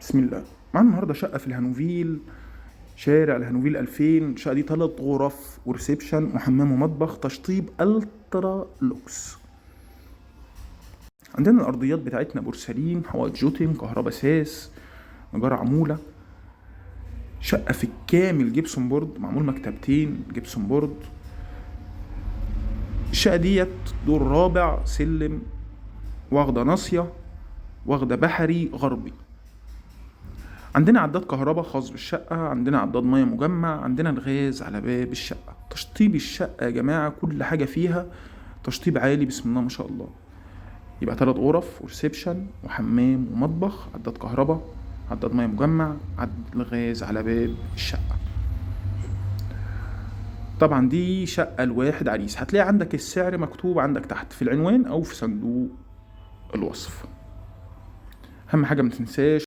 بسم الله. معانا النهارده شقة في الهانوفيل، شارع الهانوفيل 2000. الشقة دي 3 غرف و reception وحمام ومطبخ، تشطيب ultra lux. عندنا الارضيات بتاعتنا بورسلين، حوائط جوتن، كهرباء ساس، نجار عمولة. شقة في الكامل gypsum board، معمول مكتبتين gypsum board. الشقة ديت دور رابع، سلم، واخدة ناصية، واخدة بحري غربي. عندنا عداد كهرباء خاص بالشقة، عندنا عداد مية مجمع، عندنا الغاز على باب الشقة. تشطيب الشقة يا جماعة كل حاجة فيها تشطيب عالي، بسم الله ما شاء الله. يبقى 3 غرف و reception وحمام ومطبخ، عداد كهرباء، عداد مية مجمع، عداد الغاز على باب الشقة. طبعا دي شقة الواحد عريس. هتلاقي عندك السعر مكتوب عندك تحت في العنوان او في صندوق الوصف. اهم حاجة ما تنساش